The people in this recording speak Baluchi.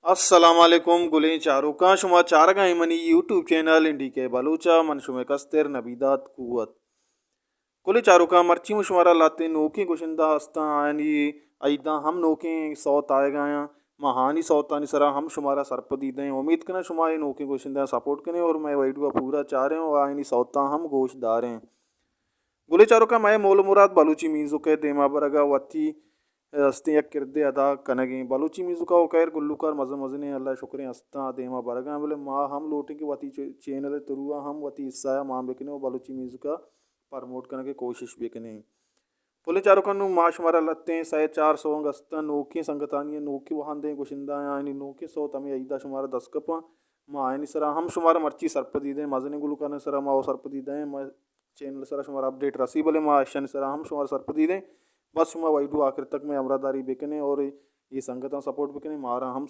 السلام علیکم گلیں چاروکاں، شما چارگا ایں منی یوٹیوب چینل این ڈی کے بلوچ ءَ، من شمئے کستر نبی داد قوت۔ گلیں چاروکاں، مرچی من شمارا لہتیں نوکیں گشندہ ہستاں، آیانی ایداں ہم نوکیں سوت آیگایاں، ما آہانی سوتانی سرا ہم شمارا سرپدی دئیں۔ امید کناں شما اے نوکیں گشندہاں سپورٹ کنیں اور مئے ویڈیو ءَ پورا چاریں اور آیانی سوتاں ہم گوش داریں۔ گلیں چاروکاں، مئے مول ءُ مراد بلوچی میوزک ءِ دیما برگ ءَ وتی ہستیں یک کردے ادا کنگیں۔ بلوچی میوزک ءَ و خیر گلوکار مزن مزنیں اللہ شکریں ہستاں دیما برگاں، بلے ما ہم لوٹیں کہ وتی چ-، چینل ءِ تھرو ءَ ہم وتی حصہ ءَ مان بکنیں و بلوچی میوزک ءَ پروموٹ کنگ ءِ کوشش بکنیں۔ گلیں چاروکاں، نوں ما شمارا لہتیں سئے چار سونگ ہستاں، نوکیں سنگتانی ءَ، نوکیں وہندیں گشندہ آیانی نوکیں سوت ہمے ایدا شمارا دست کپاں۔ ما آیانی سرا ہم شمارا مرچی سرپدی دئیں، مزنیں گلوکارانی سرا ما و سرپدی دئیں۔ ما چینل سرا شمارا اپڈیٹ رسی، بلے ما اشانی سرا ہم شمارا سرپدی دئیں۔ بس شما ویڈیو آخر تک مئے ہمراہ داری بکنیں اور اے سنگتاں سپورٹ بکنیں، مارا ہم